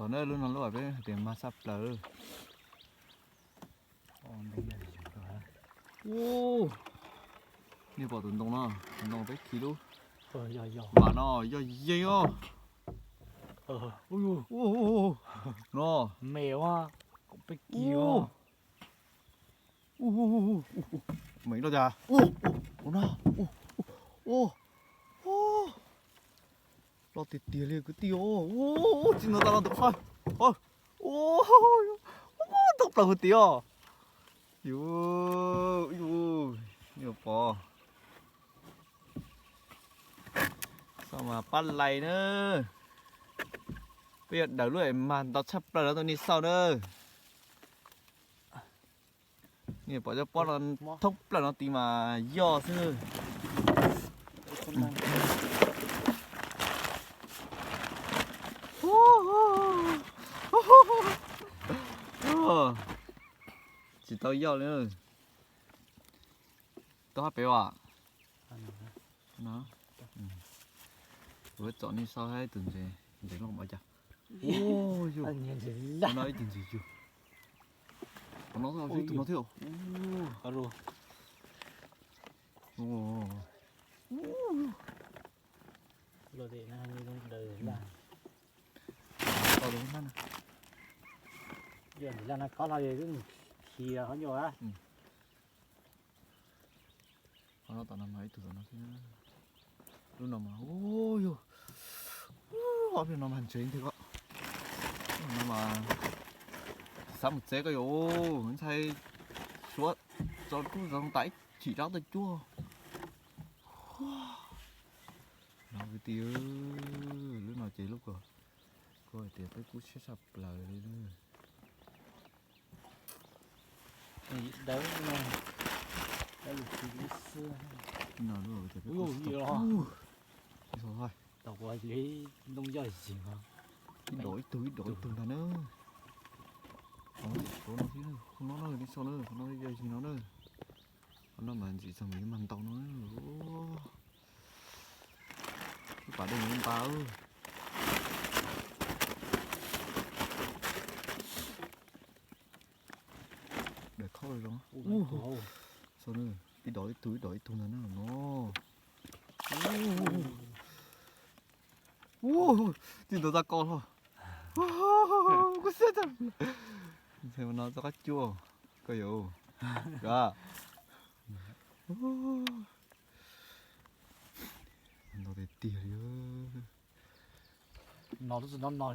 Tom na lub no lub peb hais tias mag tshaj plaws. Ub, nej pom tus ntoo no, tus ntoo peb khi lub, vam no yog yeej os. No, me peb khi os. Meem loj cas. Ua no, loj tiag tiag li kwv tij. Tsis ntau tas los ntau faj. Ntau plaws hauv tid os. Yus, yus, yus pom. Xauj mas pab like na. Peb yuav daws lub mag ntau tshaj plaws no rau nej xauj na. Nej pom cov pob no thoob plaws no tid mas yog xwb. Tsis tau yog li. Tau hab pem as. Kuv tsom nej xauj hab ib tug ntses, ntses loj npaum cas. Yus, no ib tug ntses yus. Qhov no ib tug no thiab. Yog ntawm laj no kob hlo yog wb mus khi qhov ncauj a. Qhov no tom no mas ib tug tom no thiab. Lub no mas, yog, ob peb no mas ntsev nti ko. No mas xav mus tsev ko yus, ntshai suav tso rub zoo tas ib chim rov tuaj cuag. No kwv tij, lub no ces lub ko, kuv hais tias peb kub siab tshaj plaws li. Dawb no, dawb lug tsis lub xwb. No lub tias peb kub siab tau, tau kuv li ntoo yoj zis os. Ib dom ib tug, ib dom ib tug ntag na. Qhov no thiab, qhov no na, nej saib na, qhov no yoj zis no na. Qhov no mas ntxim txog mas yuav mag ntau no. Lub pas dej npa. Daim khaub zoo. Ib dom ib tug, ib dom ib tug ntag na no. Tij ntawd txaj ko hlo. Kuv xav tau no txoj qab cuab ko yus. Ntau tiag tiag li. No lub txoj no no.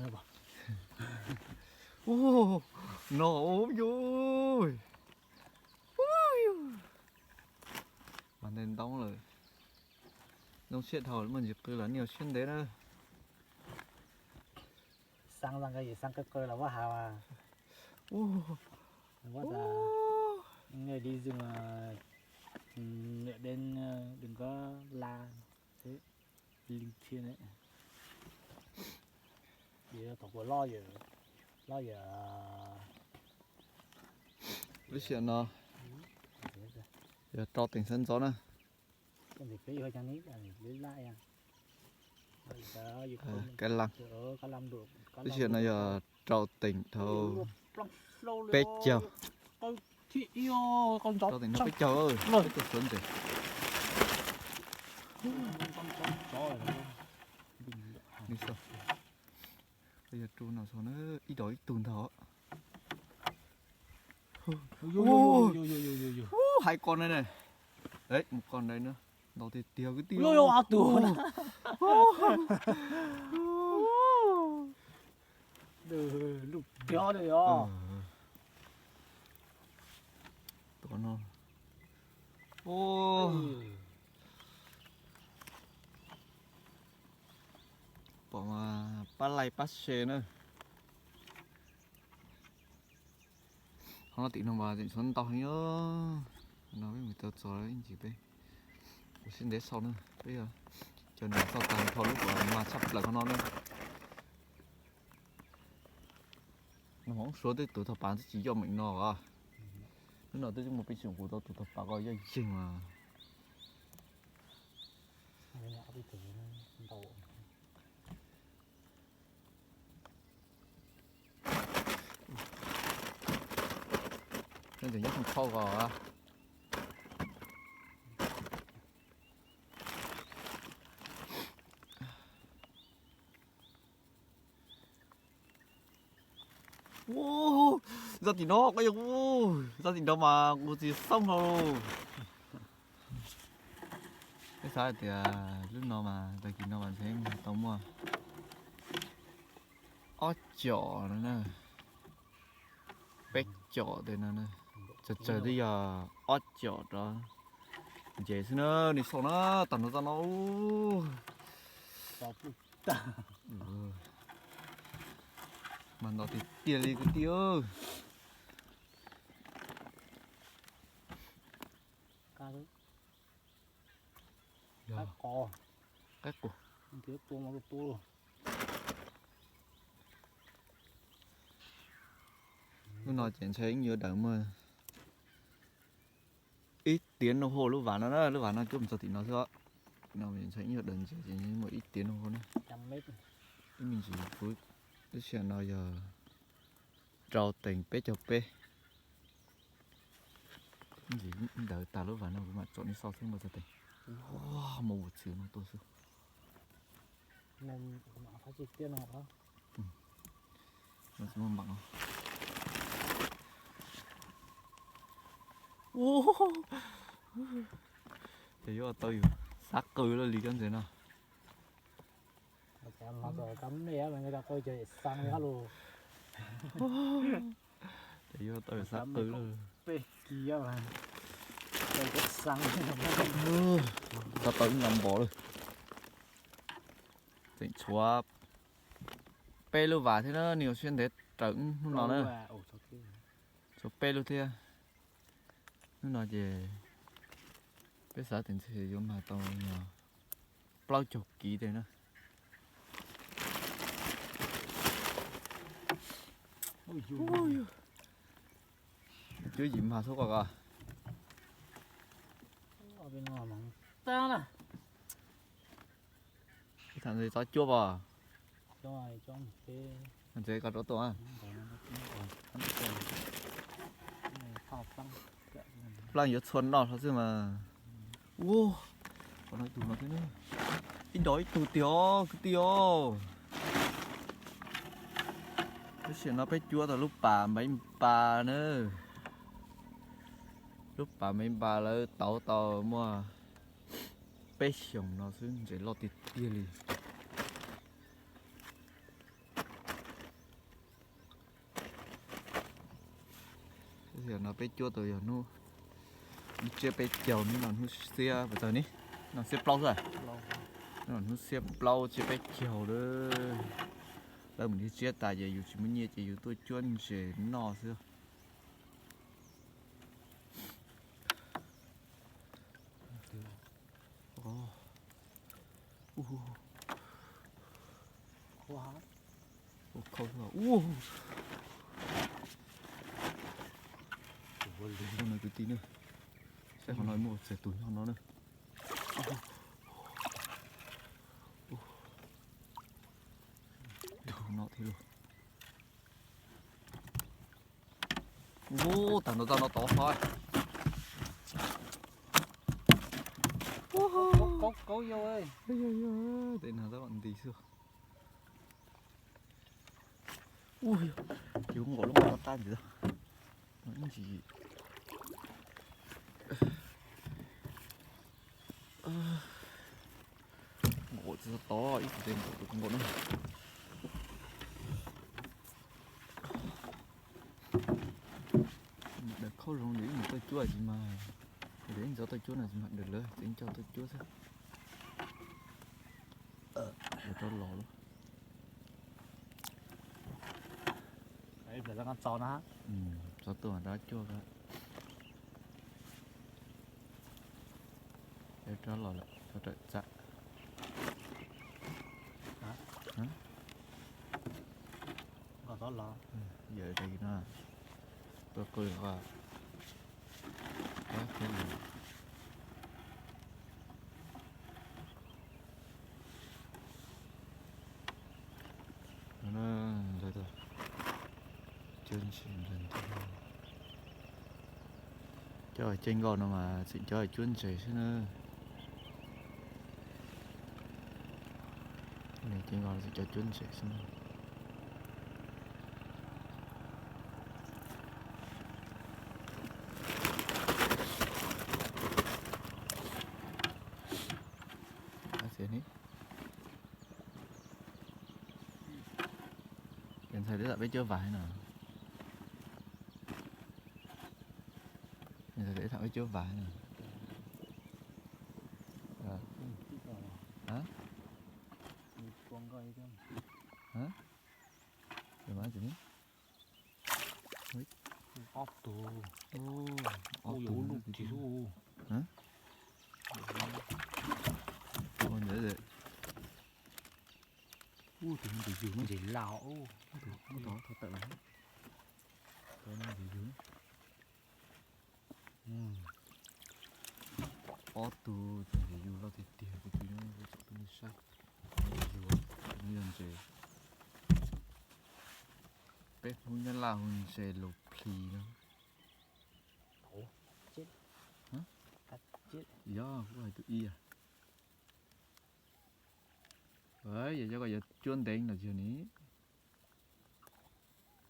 No yus. Mas ntau ntau lawm. Zoo siab dhau muaj ntsis qw los nej ua siab ntev na. Xaa zoo nkaus yus xaa qw qw los muab has mas. Ua tas, nghe đi rừng, ờ, nửa đêm, ờ, đừng có la thế, linh thiêng đấy. Thì tổng của lo giờ, lo giờ, lub sij hawm no yog rau teem sawv ntxov na. Kab lab. Lub sij hawm no yog rau teem dhau peb caug. Rau teem dhau peb caug, peb caug suav ntses. Yog rau no xwb na, ib dom ib tug ntag. Hais ko na, mus ko ntawd na, ntau tiag tiag kwv tij. Tom no, pom mas pab like pab share na. Qhov no tim no mas tseem tshuav ntau heev os. No peb mus tau txog ib ntsis peb ua siab ntev xauj na. Peb cov niam txoj tag nrho lub kom mag tshaj plaws qhov no na. Nag hmo suav tej tus thaj pav twb tsis yoj meem no os. Hnub no twb muaj peb xyoos kuv tau tus thaj pav ko yoj yeeg mas. Ntau. Tseem nyob khoom khau os. Ua, zaj tim no, zaj tim no mas kuv tsis xoob hlo. Peb xav hais tias lub no mas tag kis no mas ntshe tau muaj ob com no na, peb com tej no na, tsawg tsawg twb yog ob com rov nce xwb na, nws saum na, tag nrho txoj no. Mas nto tiag tiag li kwv tij. Qaib qus. Lub no ces ntshe yeej yuav dawm muaj ib tiav nuj hauv lub vas no na, lub vas no cuab mus txog tim no xwb os. No ntshe yeej yuav dawm ntxiv ces muaj ib tiav nuj hauv na. Ib me ntsis kuv, lub sij hawm no yog rau teev peb caug peb. Ntawd tag lub vas no kuv mam tsom nej xauj xwb npawg Txawj Teem. Ua, mus ua txwv no tuaj xwb. Ces yuav tau yus xav qw lawm li cov ntses no. Ces yuav tau yus xav qw lawm. Tau tau ib nta npov lawm. Tseem tshuav peb lub vas thiab na, nws yuav siab ntev raws hnub no na. Tshuav peb lub thiab. Hnub no ces peb xav tias ntshe yuav mag tau yog plaub caug kiv tej na. Cuab yim mag xwb koj ko. Ib tham ntses txob cuab pom. Ntses koj rov tuaj. Plaub yuav txhua noj hlo xwb mas. Ua, qhov no ib tug no thiab, ib dos ib tug tiag kwv tij os. Lub sij hawm no peb cuab tau lub pas Maiv Npas na. Lub pas Maiv Npas lawv tauv tau muaj peb xyoos no xwb, ntses loj tiag tiag li. Lub sij hawm no peb cuab tau yog hnub tsiab peb caug, hnub no hnub xiab puas tawg ni, no xiab plaub xwb. Hnub no hnub xiab plaub tsiab peb caug lawm. Lawv mus tiv tsiab tas ces yus tsis muaj nyiaj ces yus tuaj cuab ntses noj xwb. Kwv tij na, saib qhov no muaj txawg tus nyob no na. Tus no thiab lauj. Ub, tag nrho txoj no tod hov. Tej no tab nti xwb. Ub, ces kuv nkaum lub qab ntxiv. Ib ntsis nkaum tsis tau tod, ib txhia nkaum tus nkaum na. Mam daws khaub zoo ces ib mus tuaj cuab tsis mas, ib ntxov tuaj cuab no tsis mas daws lawv tseem coj tuaj cuab xwb. Rov los lawm. Txov tuaj rov cuab. Rov los lawm, rov tawm tsam. Yawm no tuaj qw os. Ntawd, cuab ntses ntawd. Cov ceg nkos no mas tseem cov cuab ntses xwb na. Ceg nkos no tseem cov cuab ntses xwb na. Ces ntxhais teb tam peb cuab vas no. Ntxhais teb tam peb cuab vas no. Ob tug. Ob tug lub tsis ub. Ub, tus ntses yug, ntses laus. Ub, tus tod tawm los. Tus ntses yug. Ob tug tus ntses yug loj tiag tiag, kuv tus nyob tsom peb saib. Ntses yug, no yog ntses, peb Hmoob Nyab Laj hu ntses lus plis no. Yog kuv hais tus ib. Yog cov ko yuav cuab ntev los yog ni.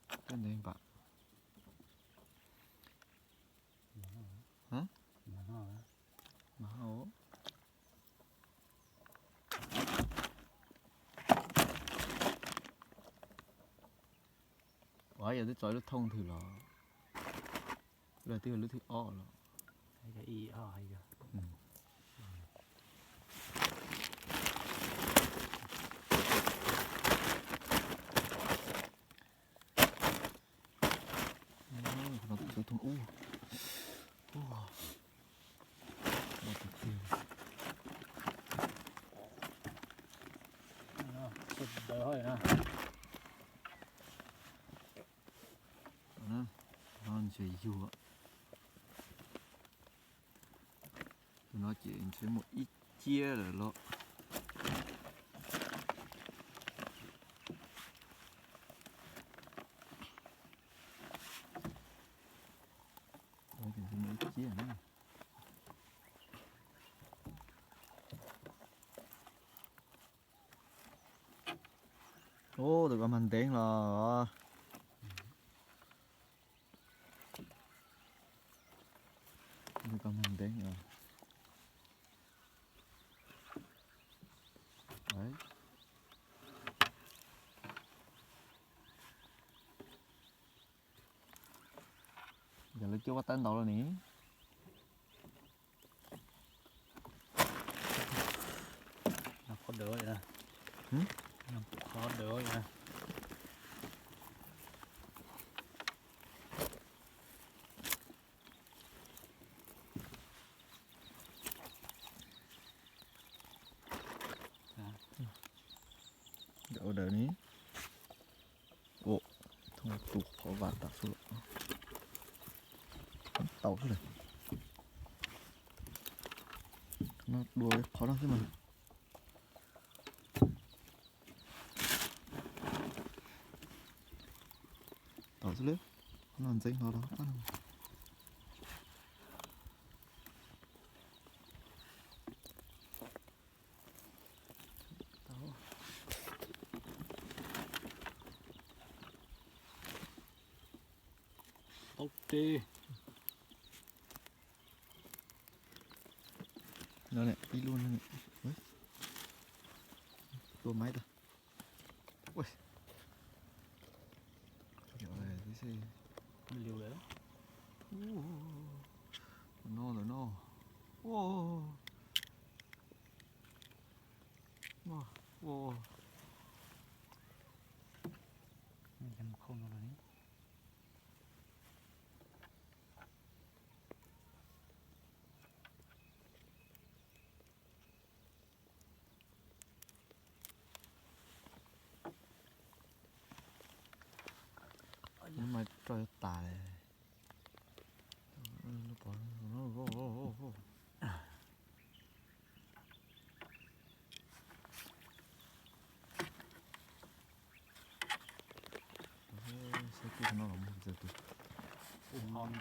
Cuab ntev npam. Ua yog twb tso lub thooj twg los, lawv twb yog lub thib ob los. Tus thooj ub. No ntses yug. Tus no ces ntshe muaj ib ciab lawm los. Ub, tus ko mag ntev los. Tus ko mag ntev os. Yog lawv cuab ua tawb ntau los ni. Qhov dawm, qhov dawm. Ua dawm ni. Ua, thooj tus qhov vas tas xwb los. Tau xwb lawm. No dua qhov no xwb mas. Tau xwb lawm. Qhov no ntxeev hlo los qab no. Taub tes. No ne, ib lub no ne. Tua maib tag. Ntawm no, ntawm no. Mas rau tas. Saib twb no los mus txog tus,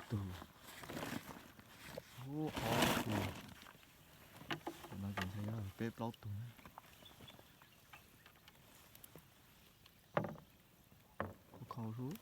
tus, Ub, ob tug. Tam no ces ntshe yog peb plaub tug na. Kuj khau xwb.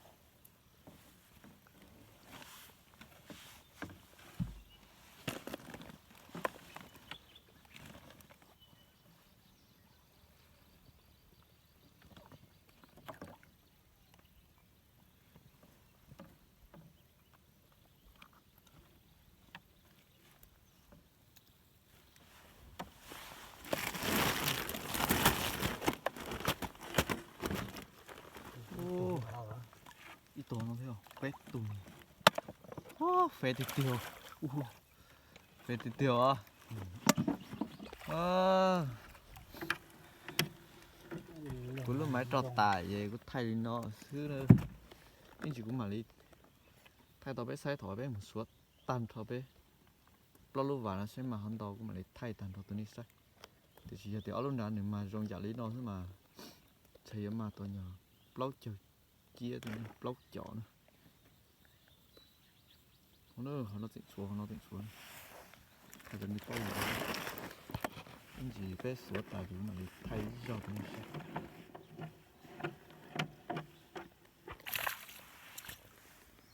Ub, ib tug no thiab, peb tug. Ub, fev tiag tiag. Ub, fev tiag tiag os. Kuv lub maiv roj tas es kuv thaij li no xwb na. Ib ntsis kuv mam li thaij tau peb saib, thaum peb mus suav tag nrho peb plaub lub vas no saib mas ho ntau, kuv mam li thaij tag nrho rau nej saib. Tiam sis yog tias ob lub nrad nws mas zoo yam li no xwb mas ntshe yuav mag tau nyog plaub caug ciab, plaub caug na. Qhov no tseem tshuav, qhov no tseem tshuav. Thaij rau nej paub li. Ib ntsis peb suav tas ces kuv mam li thaij ib zaug rau nej saib.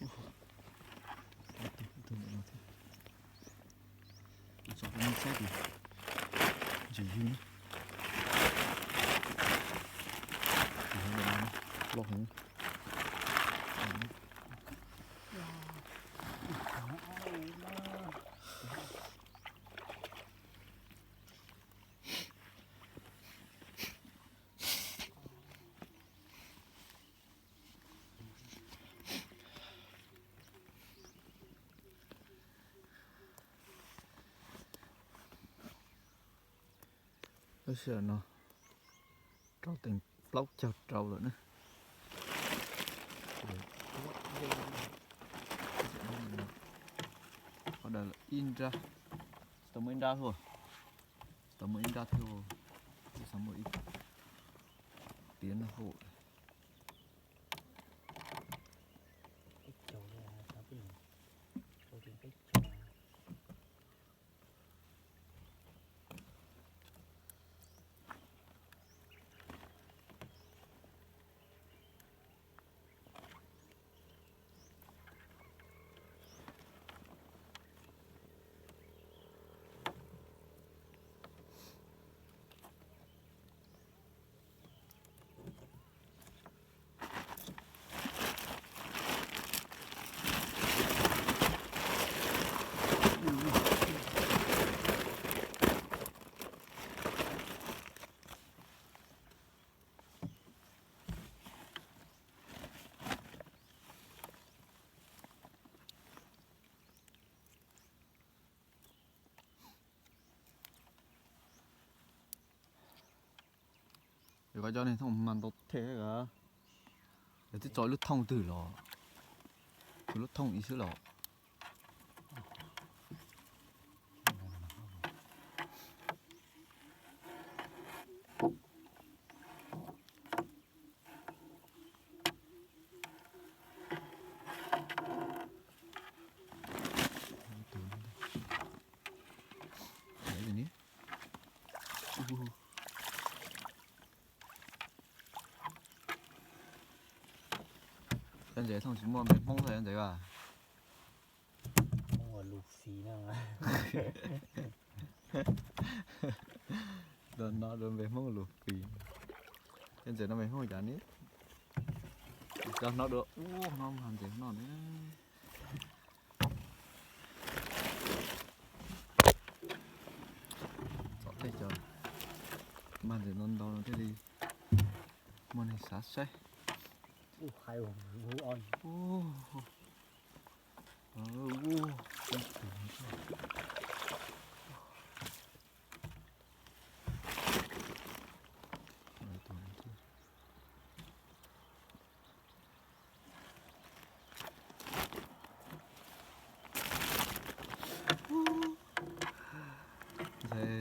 Ib tug, ib tug ntawm no thiab. Kuv tso rau nej saib ces ntsis ywg na. Tus ntawm no loj heev. Lub sij hawm no rau teem plaub caug rau lawm na. Qhov daws ib nrab, tsis tau muaj ib nrab thiab, tsis tau muaj ib nrab thiab, tsis tau muaj ib tiab no hauj. Yog koj cov niag thooj mas ntau thiab, yog twb tso ib lub thooj twg los, ib lub thooj ib xwb los. Cov ntses thooj tsis muaj npe Hmoob thiab cov ntses a. Hmoob ua lus fis no. Cov no dua npe Hmoob lus fis. Cov ntses no npe Hmoob cas ne? Cov no dua ub no mas ntses no ne. Txom tej cov mag ntses ntau ntau no thiaj li muaj neeg xav saib. Ntxhais,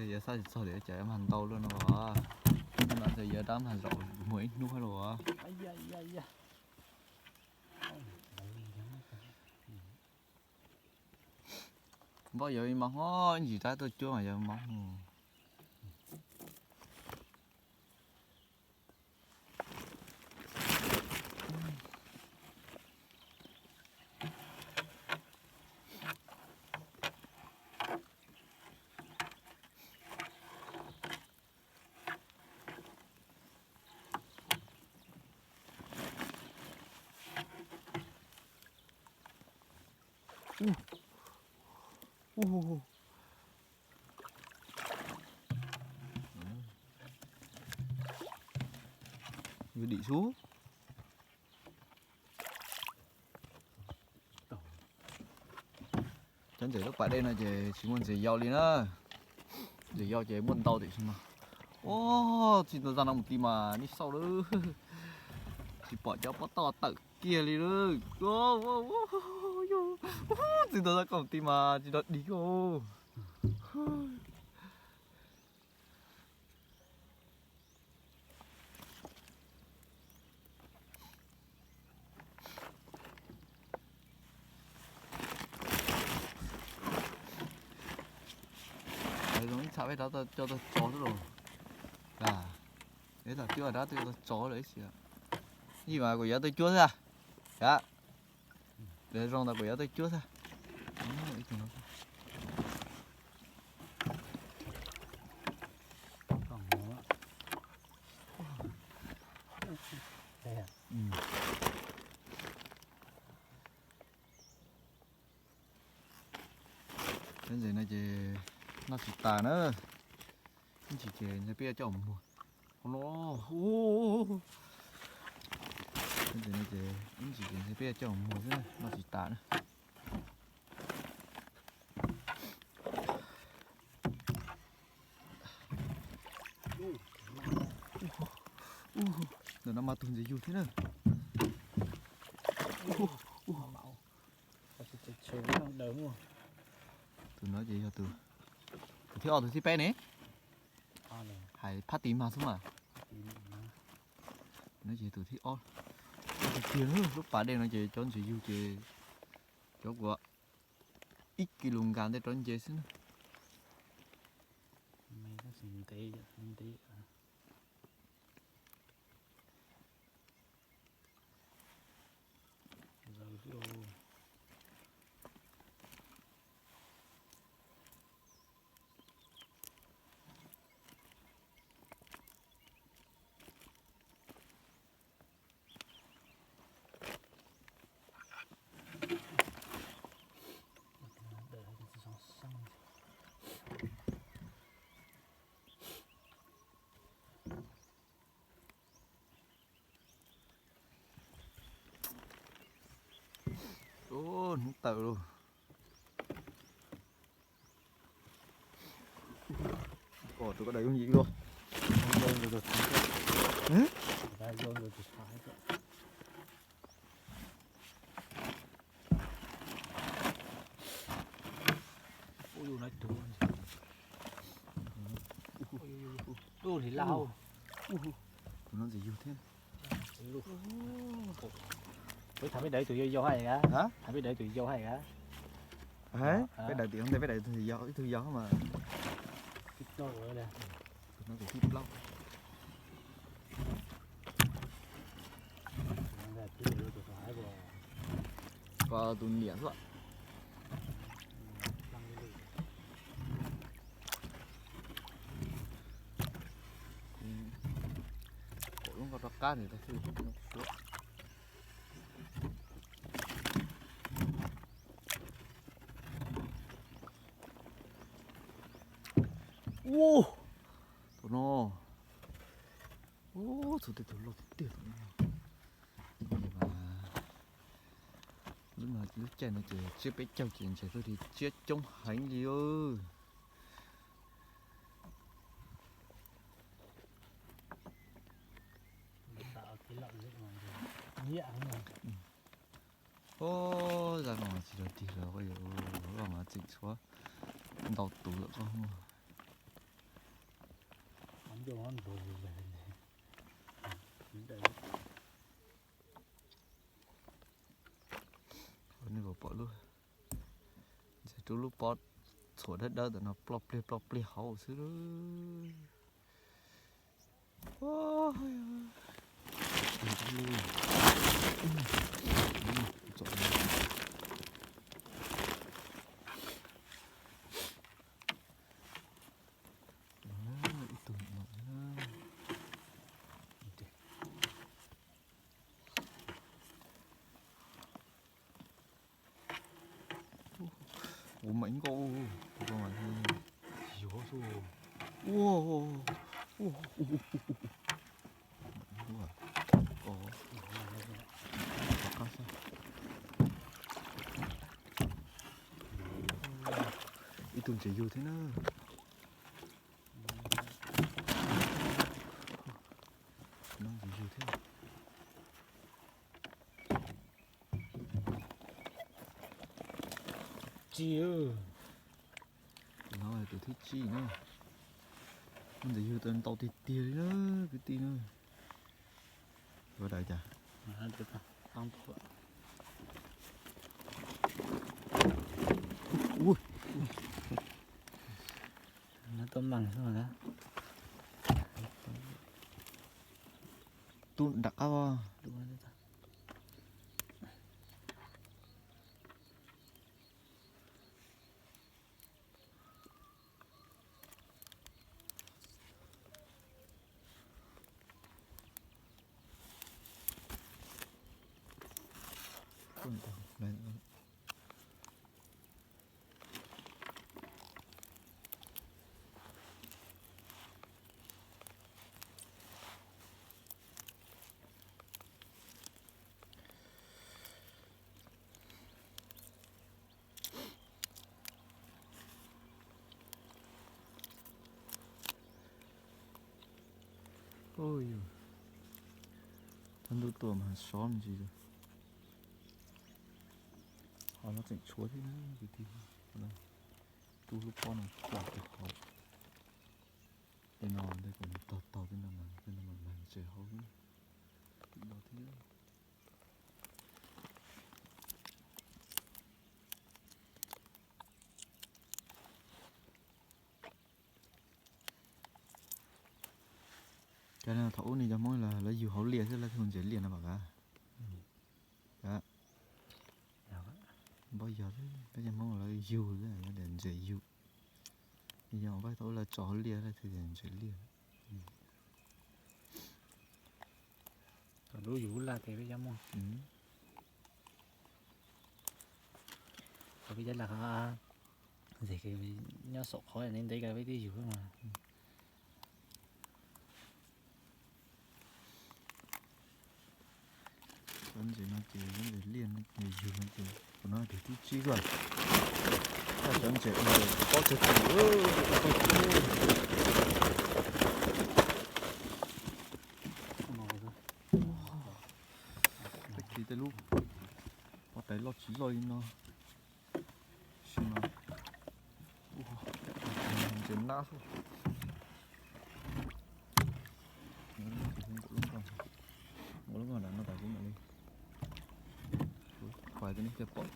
yuav xav tsis txog tias cas yuav mag ntau luaj no as. Hnub no ntxhais yuav rov mag zaum mus ib hnub lauj as. Pob yog ib mob ho ntsis rab tuaj cuab mas yog mob. Yuav dim xwb. Cov ntses lub pas dej no ces tsis muaj ntses yau li na. Ntses yau ces muaj ntau tiam sis mas, ua, txij ntua zaj no mus ti mas nej xauj lawm, tsis pom cov pob toj tawm kiag li lawm. Txij ntua zaj ko mus ti mas tsis nrog dig ko. Zoo ib txha peb rov coj tuaj tso xwb los. Peb thaum twb ua rab tuaj coj tuaj tso lawm ib si. Yij mas kuv yuav tuaj cuab xwb. Lawv zoo ntawd kuv yuav tuaj cuab xwb. Cov ntses no ces noj tsis tas na. Ib ntsis ces ntshe peb yuav coj mus muag. Cov ntses no ces ib ntsis ces ntshe peb yuav coj mus muag xwb, noj tsis tas na. Ntawm no mas tus ntses yug thiab na. Tus no ces yog tus, tus thib ob tus thib peb ne. Hais phab tid mas xwb mas. No ces tus thib ob. Tiag tiag lub pas dej no ces cov ntses yug ces cov kuv ib kis lus nkas ntej rov nce xwb na. Hnub tawm lawm. Pom tus ko daws yooj yim dua. Tus no ntxim yug thiab. Peb tham peb daws ib tug yau yau hais, tham peb daws ib tug yau hais. Peb daws tim ntej peb daws ib tug yau mas. Tus no kuv thib plaub. Ko tus niam xwb. Pom lub nkaus rov qab nws tau xwb. Ua, tus no, ua, txhua tej tug loj tiag tiag tus no. Lub no lub caij no ces tsiab peb caug ces ntses tuaj ri tsiab coob heev li. Ub, zaj no tsis yog tig los, vaj mas tseem tshuav ntau tus lawm koj. Nej puas pom lub, ntxhais rub lub pob txhuam dawb dawb ntawm no ploj pliag ploj pliag hauv xwb. Ib tug no. Ua mam nkauj, ua, ua, ua, ua, ua. Ib tug ntses yug thiab na. No ntses yug thiab. Tsis, no tus thib tsib na. Muaj ntses yug tau ntau tiag tiag li na, kwv tij na. Ua daws cas? Ui, no tau meem xwb na. Tub nram qab os. Thaj ntuj tuaj mas sov me ntsis. Ho no tseem tshuav thiab na kwv tij. Rub lub pob no tsom rau hauv. Tej no tej kuv tog tog tej no mas tej no mas mag ntses hauv no thiab. Cas thaum ub nej cov Hmoob los lawv yug hauv liaj xwb lawv thiaj hu ntses liaj no mas kav. Npab yog peb cov Hmoob lawv yug xwb lawv tias ntses yug. Yog peb thaum ub lawv tso hauv liaj lawv thiaj tias ntses liaj. Thaum lub yug laj ces peb cov Hmoob, thaum peb cov laj, nyob saum qhov ntev ntev ko peb twb yug mas. Cov ntses no ces ntses liaj no ces yug no ces kuv no tus thib tsib xwb. Cov ntses no pob tsawg tsawg. Peb khi tej lub pob tais loj tsis loj li no. Sim no ntses nab xwb. Nqus lub nkoj nram no tas kuv mam li kuv pais tej no thiaj pom.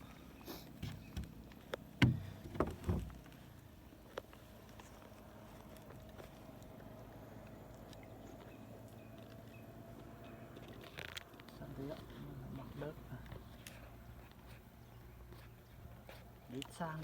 Ib txhab